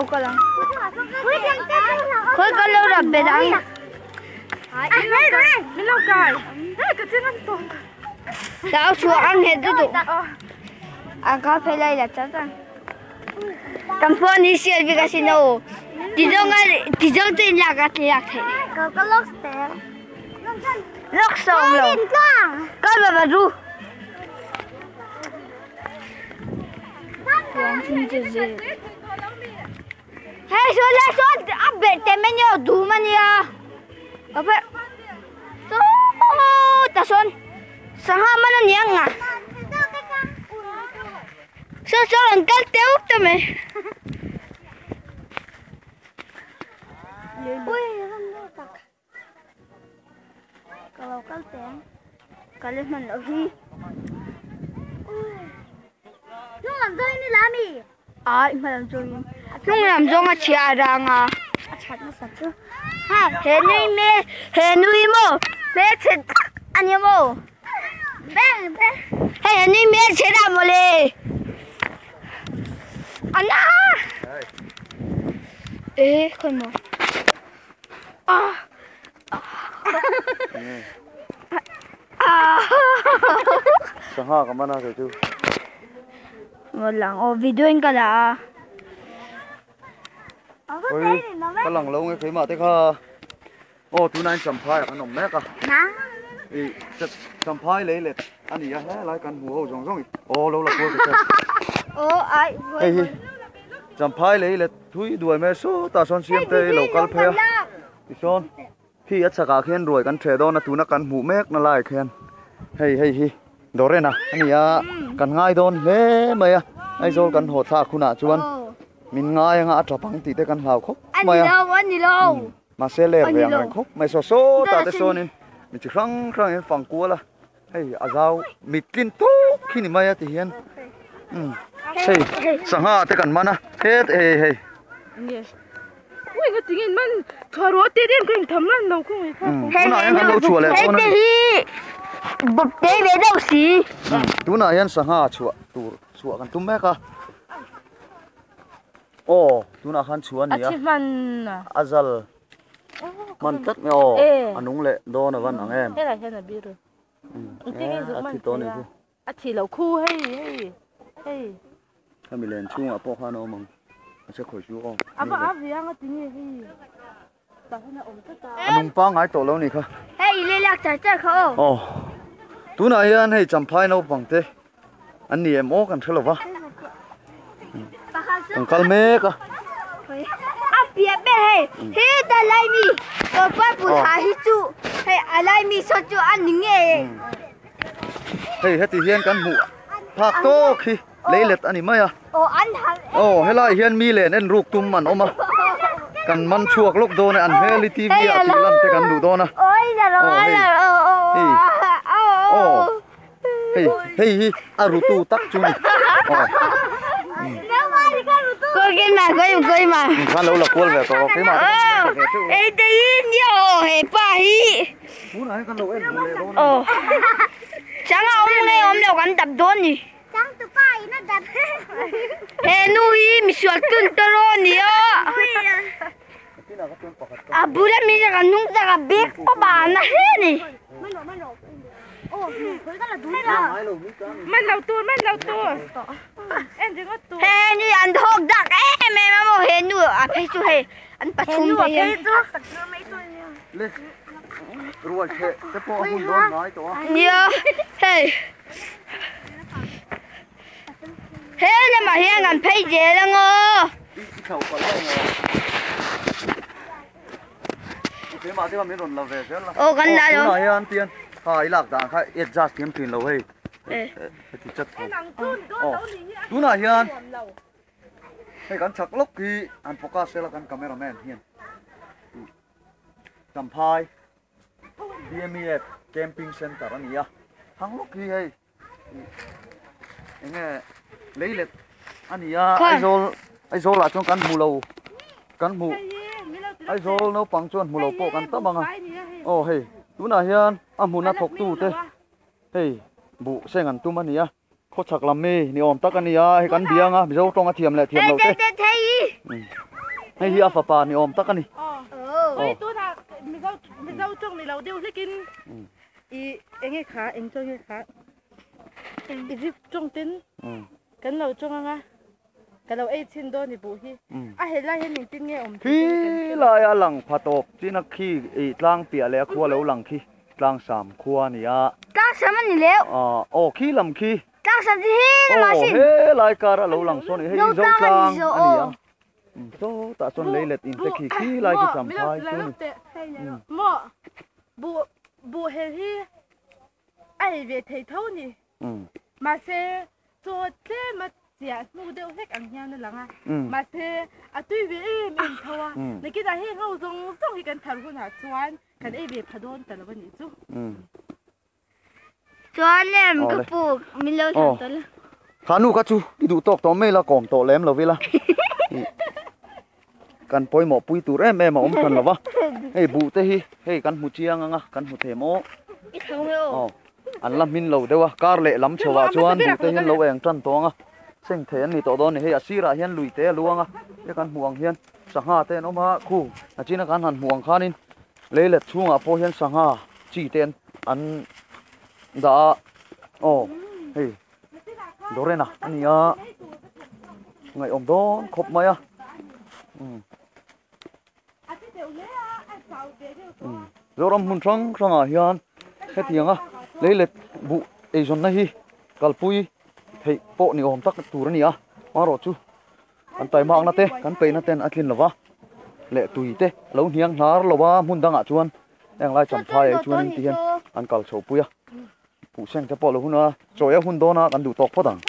kal ang. Khawi kan lo rap bet ang. Tao chhuah ang nghet lutuk. Ang ka phei lai la chat ang. Kan phone hi sial bik asin aw. Ti zawng a ti zawng chu in lak a lak theih. Lok sawm lo. Kal ba ba ru. Hei sawn lai sawn a berh te mai nia dum a nia. Sawtah sawn sangha man a ni ang a. Saw saw rawn kal teuh ta mai. Ka lo kal teh ang. Ka la hman loh hi. Hnung lam zawng in i la mi? Ai hma lam zawng in. Hnung lam zawng a chhia a rang a. A that nasa chu. He nui me he nui maw hmelchhe tak a nia maw. Hei he nui hmelchhe dah mawle. Ana. E khawi maw. Sangha ka man a kei chu. Maw lang aw video in ka la a. Oi ka lang lo nge keimah te kha. Aw tunah in champhai ah kan awm mek a. I champhai lei let a ni a helai kan hmu ho zawng zawng i. Aw lo la kual ka che. Aw ai. Hei hi champhai lei let. Thui duai mai sawtah sawn siam te hi lo kal phei a tichuan khi a chhakah khian ruai kan ṭheh dawn a tuna kan hmuh mek na laiah khian hei hei hi Dorena a ni a kan ngai dawn hle mai a Aizawl kan haw thlak hunah chuan min ngai anga a ṭap ang tih te kan hlau khawp mai a mahse ler ve ang reng khawp mai saw sawtah te sawnin mi chi hrang hrangin fang kual a. Hei a zau mit tlin tawk khi ni mai a ti hian umm hei sangha te kan man a het hei hei tunah hian kan lo chhuah leh dawn a ni tunah hian sangha chhuah tur chhuah kan tum mek a aw tunah khan chhuah a ni a a zal. Hman tlat mai aw a nung leh dawn a van ang em. Helai hian a biru. A thi tawh a nih chu. A thi lo khu hei hei hei. Hemi len chhungah pawh khan a awm ang. A che khawi chu aw. A va a viang a ti nge hei. Tah hian a awm tlat a. A nung pangngai tawh lo a nih kha. Hei i lei lak char char kha aw. Aw. Tunah hian hei champhai naupang te an ni em aw kan hre lo va. Kan kal mek a. A piah ber hei he ta lai mi kawrpa pul ha hi chu hei a lai mi saw chu a ni nge. Hei heti hian kan hmuh phak tawk hi leilet a ni mai a. Aw helai hian mi len en ruk tum an awm a. Kan man chhuak lawk dawn e an hmel hi TV ah tih lan te kan duh dawn a. Aw hei hei aw. Hei hei hi a rutu tak chu ni. Aw. Koi ke ma koi koi ma. Khan lo la kual ve tawh rawh keimah te kan la ve teuh. Ei te hi nia aw he pa hi. Tunah hian kan lo en hmu leh dawn a ni. Aw. Chang a awm nge awm lo kan dap dawn ni. Changtupa in a dap. He nu hi misual tun tawrh a ni a. A bula mi zaka hnung zaka bag pawp a an na hle a ni. He ni an thawk dak em em a maw he nu a phei chu hei an pathum phei hian. Nia hei He lamah hian kan phei zel ang aw. Aw kan la lo. Tunah hian hei kan chak lawk hi an focus sela kan cameraman hian Champhai BMEF camping center a ni a thang lawk hi hei. Enge leilet a ni a Aizawl Aizawl ah chuan kan hmu lo kan hmu Aizawl naupang chuan hmu lo pawh kan tam ang a aw hei tunah hian a hmuna thawk tu te hei buh seng an tum a ni a khawchhak lam mi ni awm tak a ni a hei kan biang a Mizo tawng a thiam leh thiam lo te. Hei hi a fapa ni awm tak a ni. Hei tunah Mizo Mizo tawng ni lo deuh hlekin i enge kha eng tawng nge kha Egypt tawng ten kan lo tawng anga ka lo ei chhin dawn i buh hi a helai hian engtin nge awm Khi lai a lang pha tawp chin a khi i tlang piah leh a khua lo lang khi tlangsam khua a ni a. Tlangsam a ni leuh. Aw khi lam khi. Tlangsam chu hi lamah sin. Aw helai kar a lo lang sawn a ni hei hi Zotlang a ni a. Sawtah sawn lei let in te khi khi lai khi champhai chu ni. Maw buh buh hel hi a ei ve thei tho ni. Mahse chaw tlem a chiah hnu deuh hlek ang hian a lang a. Mahse a tui ve em em tho a. Nakinah heng ho zawng zawng hi kan thar hunah chuan kan ei ve pha dawn ta lo a nih chu. Chuan lem ka pu min lo thlan tawh la. Kha nu kha chu i duh tawk tawh mai la kawm tawh lem lo ila. Kan pawimawh pui tur em em a awm hran lo va. Hei buh te hi hei kan hmu chiang anga kan hmu thei maw. I thlang mai aw. An la hmin lo deuh a kar leh lam chho ah chuan buh te hian lo eng tan tawh anga seng thei an ni tawh dawn a ni. Hei a sirah hian lui te a luang a he kan hmuh ang hian sangha te an awm a khu a china kan han hmuh ang khanin Leilet chhungah pawh hian sangha chi te an dah a aw hei Dorena a ni a ngaihawm dawn khawp mai a umm Zoram hmun hrang hrangah hian hetianga leilet buh eizawnna hi kalpui theih pawh ni awm tak tur a ni a amaherawhchu chu. Kan taimakna te kan peihna ten a tlin lova leh tui te a lo hniang hnar lo a hmun dangah chuan heng lai champhai ah chuan ti hian an kal chho pui a buhseng te pawh a lo hun a chawi a hun dawn a kan duh tawk phawt ang.